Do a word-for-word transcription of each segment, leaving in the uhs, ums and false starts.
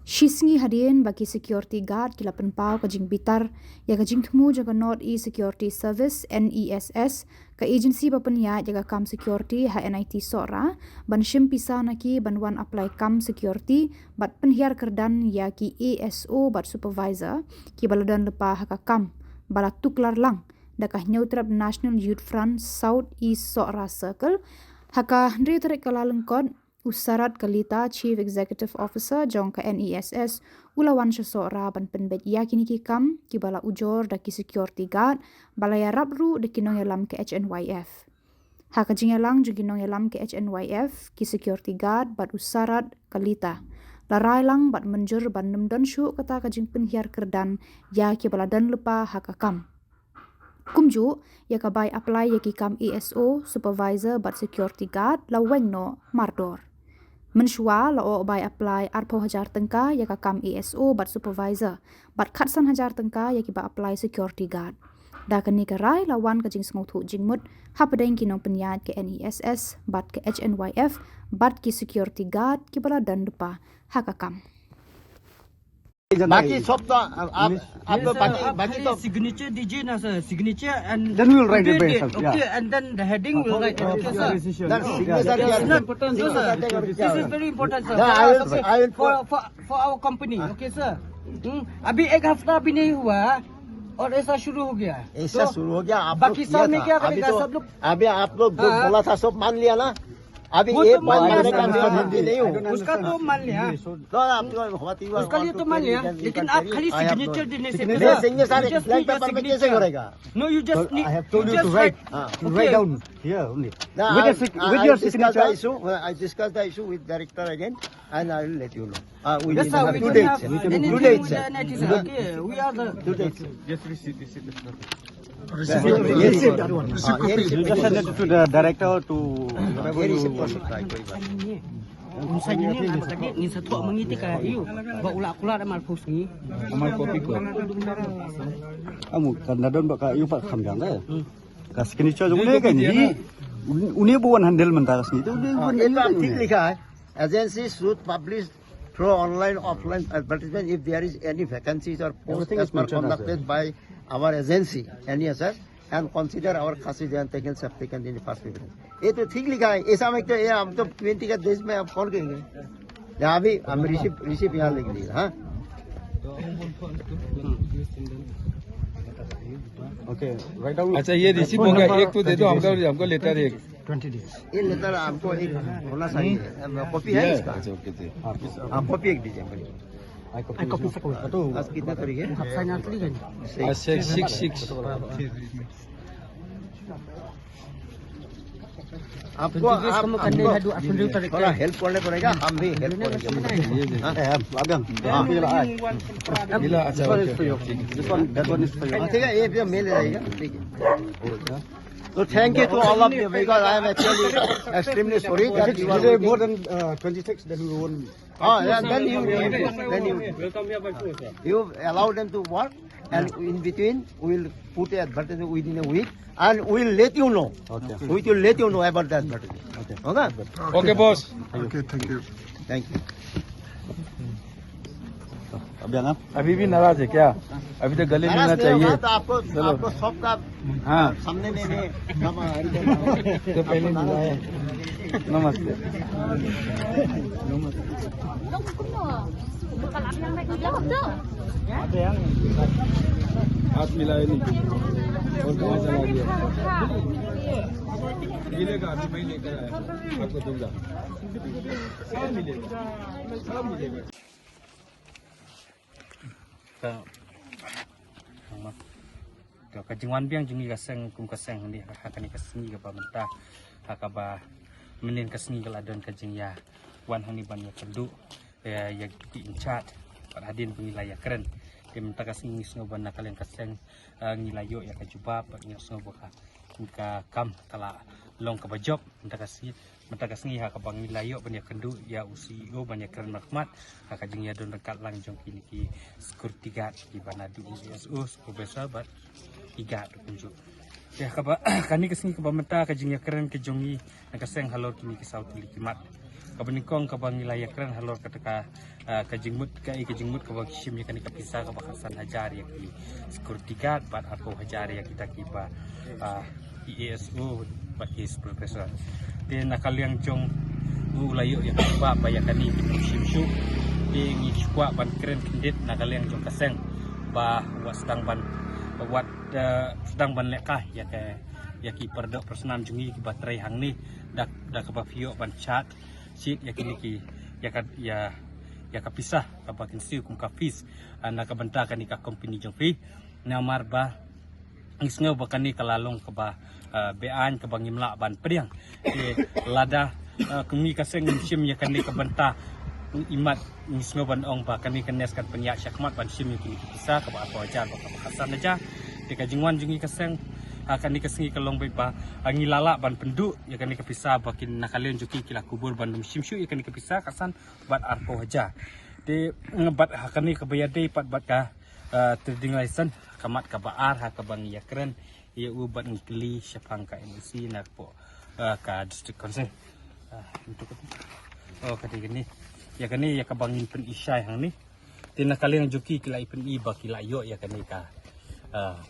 Shisngi hadien ba ki security guard ki la pynpaw ka jingbitar ïa ka jingthmu jong ka North East Security Service, N E S S, ka agency ba pynïaid ïa ka kam security ha N I T Sohra, ban shim pisa na ki ban wan apply kam security bad pynhiar kyrdan ïa ki A S O bad supervisor kiba la don lypa ha ka kam, ba la tuklar lang da ka Hynñiewtrep National Youth Front South East Sohra Circle. Ha ka hynriew tarik Kyllalyngkot, u Sarat Kalita, Chief Executive Officer jong ka N E S S, u la wan sha Sohra ban pynbeit ïa kine ki kam kiba la ujor da ki security guard, ba la ïarap ruh da ki nongïalam ka H N Y F. Ha ka jingïalang jong ki nongïalam ka H N Y F, ki security guard bad u Sarat Kalita, la rai lang bad mynjur ban ym don shuh kata ka jingpynhiar kyrdan ïa kiba la don lypa ha ka kam. Kumjuh, ïa ka bai apply ïa ki kam A S O, supervisor bad security guard la weng noh mardor. Mynshuwa la ong bai apply arphew hajar tyngka ïa ka kam A S O bad supervisor, bad khatsan hajar tyngka ïa kiba apply security guard. Da kane ka rai la wan ka jingsngewthuh jingmut hapdeng ki nongpynïaid ka N E S S bad ka H N Y F bad ki security guard kiba la don lypa ha ka kam. बाकी सब तो आप आप तो बाकी बाकी तो सिग्नेचर दीजिए ना सर, सिग्नेचर एंड Then we will write the best, yeah. Okay, and then the heading will write, okay sir. Sir, signature It's क्या not important, sir. This is very important, sir. No, I will I will For for for our company, okay sir. हम्म, अभी एक हफ्ता भी नहीं हुआ और ऐसा शुरू हो गया. ऐसा शुरू हो गया. आप लोग बाकी किया सब में था. क्या अभी करेगा तो सब लोग? अभी आप लोग जो हाँ. बोला था सब मान लिया ना. अभी वो ये तो मान मानने लिया, का सर. भी नहीं हूँ. उसका तो मान लिया. तो आप तो what you want उसका लिए to तो tell, मान लिया, you can- you लेकिन can आप tell खाली it. I have सिग्नेचर no- देने से नहीं, कैसा? signature Just blank need your paper में कैसे signature. करेगा? No, you just need. I have told you just to write, write. to Okay. Write down here only. No, With I, your sig- I, with I your discuss the signature. Issue. I discuss the issue with director again, and I will let you know. Uh, we Yes, need sir. another We two don't days. have We can anything two days, with sir. the N I T, sir. Okay, we are the. Two days. Yes, sir. You just send it to the director to whatever you. Unsa ni ni apa tadi ni satu mengitik kayak you. Ba ulak kulak dah malpus ni. Amal kopi ko. Kamu kan dadon ba ka you pat kham jang da. Ka signature jong ne kan ni. Uni buan handle mentara sini tu. हाँ, ये तो आप ठीक लिखा है. Agency should publish through online offline advertisement if there is any vacancies or posts Everything as is per mentioned as conducted by our agency, N E S S, and consider our Khasi Jayan taken sub taken in the first preference. ये तो ठीक लिखा है. ऐसा में तो ये हम तो ट्वेंटी का देश में आप कौन कहेंगे? यहाँ भी हम रिसीव रिसीव यहाँ लिख दिया. हाँ. Okay, write down. अच्छा, ये रिसीव हो गया, एक तो दे दो हमको, हमको लेटर एक. ये लेटर आपको एक होना चाहिए. कॉपी है इसका? अच्छा, ओके, दे. हाँ, कॉपी एक दीजिए हमको. I copy. I copy. आज कितना तारीख है? Sign asli kan? अच्छा, सिक्स सिक्स. आपको आप, Kamu kan आपको hadu asun dulu tarik. थोड़ा हेल्प करने पड़ेगा, हम भी हेल्प करेंगे. हाँ. Abang. Gila, अच्छा, This one ओके. is for you. This one, that one is for you. हाँ, ठीक है, ये भी मेल रहेगा. ठीक है. So thank you to all of you because I am actually extremely sorry that you are Delay waiting. More than uh, twenty-six, then we won't. Oh, yeah, then you, then you, you allow them to work, and in between we'll put a advertisement within a week, and we'll let you know. Okay. We will let you know about the advertisement. Okay. Okay? ओके बॉस. Thank you. Abang, ah? अभी भी नाराज है क्या? अभी तो गले मिलना नाराज नहीं चाहिए. होगा तो आपको, आपको सबका हाँ, सामने में भी हम तो पहले मिला है. नमस्ते. हाथ मिलाए नहीं. और कहाँ चला गया? मिलेगा, अभी मैं लेकर आया. आपको दूंगा. सब मिलेगा. सब मिलेगा. Ka, to ka jingwan biang jong ngi ka seng kum ka seng hangne ha kane ka sngi kaba mynta, ha kaba mynnin ka sngi ka la don ka jingïawan hangne ban ïakynduh ïa, ïa ki in charge bad hadien ba ngi la ïakren. Te mynta ka sngi ngi sngew ba na ka liang ka seng, eh, ngi la ïoh ïa ka jubab bad ngi sngew ba ka, ka kam ka la long kaba jop mynta ka sngi. Mynta ka sngi ha kaba ngi la ïoh ban ïakynduh ïa u C E O ban ïakren markhmat ha ka jingïadon ryngkat lang jong kine ki security guard kiba naduh u S O, supervisor bad ki guard kumjuh. Te ha kaba kane ka sngi kaba mynta ka jingïakren ka jong ngi na ka seng halor kine ki saw tylli ki mat. Kaba nyngkong kaba ngi la ïakren halor kata ka, ah, ka jingmut, ka, eh, ka jingmut kaba ki shim ïa kane ka pisa kaba khatsan hajar ïa ki security guard bad arphew hajar ïa kita kiba, ah, ki A S O bad ki supervisor. Te na ka liang jong u la ïoh ïa ka jubab ba ïa kane kim shim shuh. Te ngi kwah ban kren khyndiat na ka liang jong ka seng ba wat sdang ban, wat, eh, sdang ban lehkai ïa ka, ïa ki paradoh parasnam jong ngi kiba trei hangne da, da kaba phi ïoh ban chat shit ïa kine ki, ïa ka, ïa, ïa ka pisa kaba kin siew kum ka fees, ah, na ka bynta kane ka company jong phi. Namar ba ngi sngew ba kane ka la long kaba, ah, beaiñ kaba ngim lah ban pdiang. Te lada, ah, kum ngi ka seng ngim shim ïa kane ka bynta, imat ngi sngew ban ong ba kane ka NES kan pynïaid shakhmat ban shim ïa kine ki pisa kaba arphew hajar bad kaba khatsan hajar. Te ka jingwan jong ngi ka seng ha kane ka sngi ka long beit ba, ah, ngi la lah ban pynduh ïa kane ka pisa ba kin na ka liang jong ki ki la kubur ban ym shim shuh ïa kane ka pisa khatsan bad arphew hajar. Te, mm, bad ha kane kaba ïadei pat bad ka, ah, trading license, ka mat kaba ar ha kaba ngi ïakren ïa u bad ngi kylli shaphang ka N O C na ka, ah, ka District Council. Ah, untuk apa? Oh, kata kane. Ïa kane ïa kaba ngin pyni shai hangne. Te na ka liang jong ki ki la ïa pyni ba ki la ïoh ïa kane ka, ah,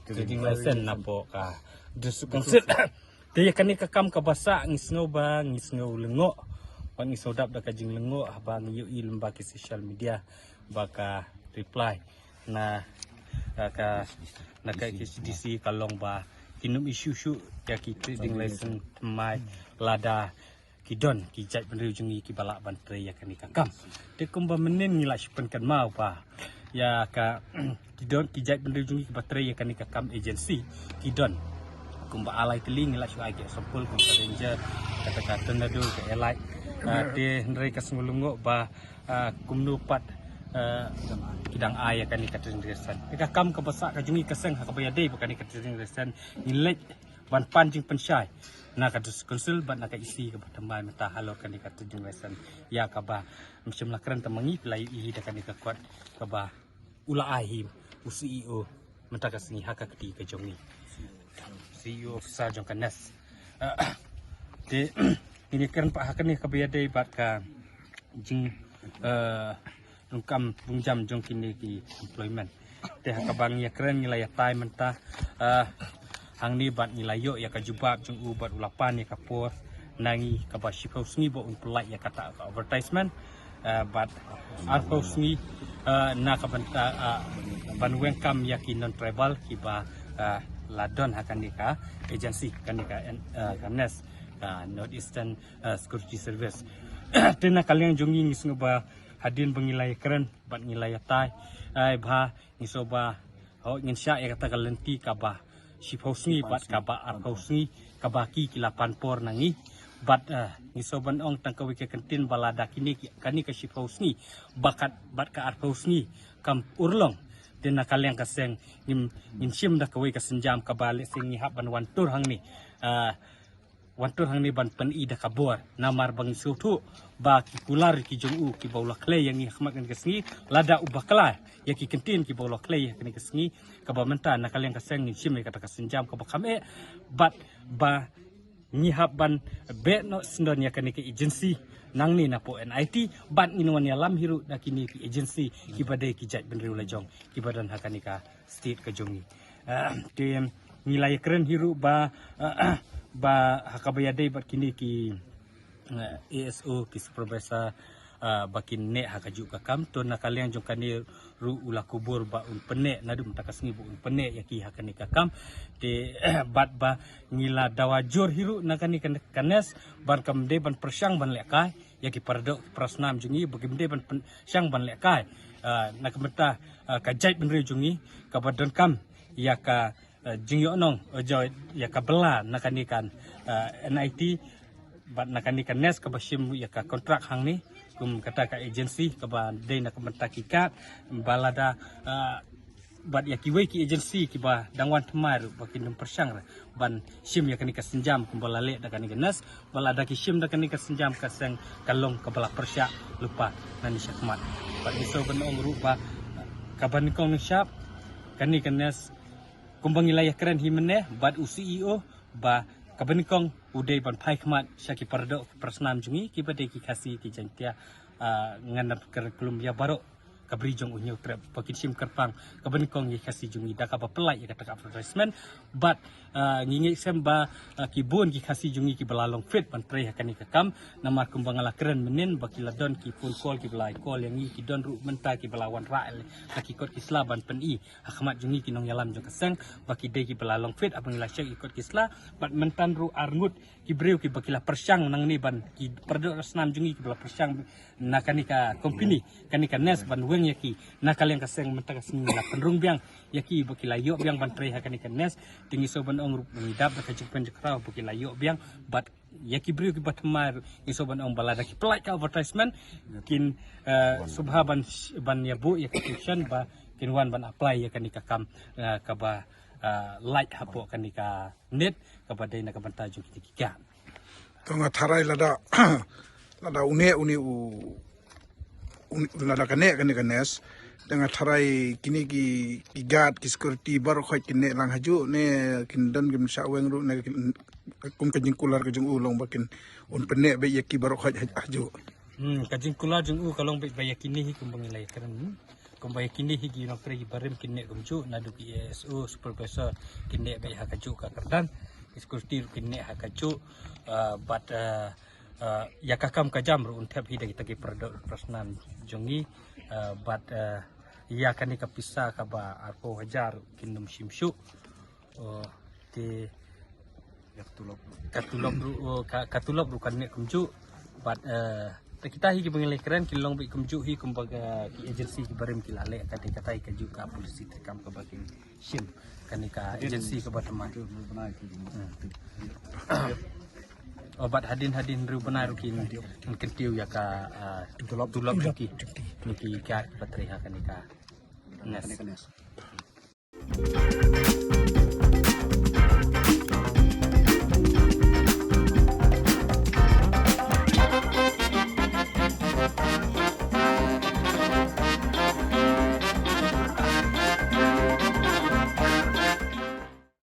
trading license na pdeng ka District Council. Te ïa kane ka kam kaba sah ngi sngew ba, ngi sngew lyngngoh. Ba ngi sngew dap da ka jinglyngngoh haba ngi ïohi lyngba ki social media ba ka reply na, ah, ka, na ka H D C ka long ba kin ym issue shuh ïa ki trading license thymmai lada ki don ki jaitbynriew jong ngi kiba lah ban trei ïa kane ka kam. Te kumba mynnin ngi la shu pynkynmaw ba ïa ka, ki don ki jaitbynriew jong ngi kiba trei ïa kane ka kam agency, ki don. Kumba alai tylli ngi la shu ai ki example kum ka Ranger, kata ka Tornado, ka Elite. Ah, te hynrei ka sngew lyngngoh ba, ah, kumno pat, ah, ki dang ai ïa kane ka trading license. Te ka kam kaba sah ka jong ngi ka seng ha kaba ïadei bad kane ka trading license ngi leit ban pan jingpynshai na ka District Council bad na ka E C kaba thymmai mynta halor kane ka trading license ïa kaba ym shym la kren tang ma ngi, phi la ïohi da kane ka kot kaba u la ai hi u C E O mynta ka sngi ha ka kti ka jong ngi. C E O officer jong ka NES. Ah, te ngi kren pat ha kane kaba ïadei bad ka jing, eh, rukom bun jam jong kine ki employment. Te ha kaba ngi ïakren ngi la ïatai mynta, eh, hangne bad ngi la ïoh ïa ka jubab jong u bad u la pan ïa ka por na ngi kaba shiphew sngi ba un pynlait ïa kata ka advertisement, eh, bad arphew sngi, eh, na ka bynta, eh, ban weng kam ïa ki non tribal kiba, eh, la don ha kane ka agency, kane ka, eh, ka NES, ka North Eastern, eh, Security Service. Te na ka liang jong ngi ngi sngew ba hadien ba ngi la ïakren bad ngi la ïatai, ai ba ngi sngew ba hooid ngin shah ïa kata ka lynti kaba shiphew sngi bad kaba arphew sngi kaba ki ki la pan por na ngi. Bad, eh, ngi sngew ban ong tang kawei ka kyntien ba lada kine ki, kane ka shiphew sngi ba kat bad ka arphew sngi kam urlong, te na ka liang ka seng ngin, ngin shim da kawei ka sienjam kaba lehse ngi hap ban wan tur hangne. Eh, wan tur hangne ban pyni da ka bor. Namar ba ngi sngewthuh ba ki kular ki jong u kiba u la khlei ïa ngi ha khmat kane ka sngi, lada u bakla ïa ki kyntien kiba u la khlei ha kane ka sngi, kaba mynta na ka liang ka seng ngin shim ïa kata ka sienjam kaba kham eh, bad ba ngi hap ban beh noh syndon ïa kane ka agency nangne na pdeng N I T, bad ngin wan ïalam hi ruh da kine ki agency kiba dei ki jaitbynriew la jong kiba don ha kane ka state ka jong ngi. Ah, te ngi la ïakren hi ruh ba, ah, ba ha kaba ïadei bad kine ki, ah, A S O, ki supervisor, ah, ba kin neh ha kajuh ka kam, to na ka liang jong kane ruh u la kubur ba un pynneh naduh mynta ka sngi ba un pynneh ïa ki ha kane ka kam. Te bad ba ngi la dawa jur hi ruh na kane ka, ka NES ban kam dei ban pyrshang ban lehkai ïa ki paradoh parasnam jong ngi ba kim dei ban pyrshang ban lehkai, ah, na ka bynta, ah, ka jaitbynriew jong ngi kaba donkam ïa ka, ah, jingïohnong, eh, jong, ïa ka bylla na kane ka, ah, N I T bad na kane ka NES kaba shim ïa ka kontrak hangne kum kata ka agency kaba dei na ka bynta ki kad, ba lada, ah, bad ïa kiwei ki agency kiba dang wan thymmai ruh ba kin ym pyrshang ruh ban shim ïa kane ka sienjam kumba la leh da kane ka NES, ba lada ki shim da kane ka sienjam ka seng ka long kaba la pyrshah lypa nangne shakhmat. Bad ngi sngew ban ong ruh ba kaba nyngkong nyngshap kane ka NES kumba ngi la ïakren hi mynne bad u C E O ba kaba nyngkong u dei ban phai khmat sha ki paradoh parasnam jong ngi kiba dei ki Khasi ki Jaintia, ah, ngan ap kyrpad ïa baroh ka bri jong u Hynñiewtrep ba kin shim kyrpang kaba nyngkong ïa ki Khasi jong ngi da kaba pynlait ïa kata ka advertisement. Bad, ah, ngi ngeit skhem ba, ah, ki bun ki Khasi jong ngi kiba la long fit ban trei ha kane ka kam. Namar kumba nga la kren mynnin ba ki la don ki phone call kiba la call ïa ngi, ki don ruh mynta kiba la wanrah ha ki kot ki sla ban pyni ha khmat jong ngi ki nongïalam jong ka seng ba ki dei kiba la long fit haba ngi la check ïa ki kot ki sla. Bad mynta ruh arngut ki briew kiba ki la pyrshang nangne ban ki paradoh parasnam jong ngi kiba la pyrshang na kane ka company, kane ka Nest ban weng ïa ki na ka liang ka seng mynta ka sngi la pynrung biang ïa ki ba ki la ïoh biang ban trei ha kane ka Nest. Te ngi sngewbha ban ong ruh ngi dap da ka jingpynjah khraw ba ki la ïoh biang bad ïa ki briew kiba thymmai ruh ngi sngewbha ban ong ba lada ki pynlait ka advertisement kin, eh, sngewbha ban, ban ïa buh ïa ka tuition ba kin wan ban apply ïa kane ka kam, eh, kaba, eh, lait hapoh kane ka Nest kaba dei na ka bynta jong kita ki guard. To nga tharai lada, lada une, une u, une, lada kane, kane ka Nest. Te nga tharai kine ki, ki guard, ki security baroh khoit kin neh lang hajuh ne kin don kim shah weng ruh ne kin, kum ka jingkular ka jong u long ba kin un pynneh beit ïa ki baroh khoit ha-, hajuh. Hmm, ka jingkular jong u ka long beit ba ïa kine hi kumba ngi la ïa kren. Kumba ïa kine hi ki nongtrei kiba rim kin neh kumjuh, naduh ki A S O, supervisor kin neh beit ha kajuh ka kyrdan, ki security ruh kin neh ha kajuh, ah, bad, ah, ah, ïa ka kam ka jam ruh un thep hi da kita ki paradoh parasnam jong ngi, ah, bad, ah, ïa kane ka pisa kaba arphew hajar ruh kin ym shim shuh. Oh, te ka tulop ruh, oh, ka, ka tulop ruh kan neh kumjuh. Bad, eh, te kita hi kiba ngi la kren kin long beit kumjuh hi kumba ka, ki agency kiba rim ki la leh, ka dei kata hi kajuh ka policy treikam kaba kin shim kane ka agency kaba thymmai. Hmm. Oh, bad hadien hadien hynriew bnai ruh kin, kin kyntiew ïa ka, ah, tulop, tulop jong ki, jong ki guard kiba trei ha kane ka Nest.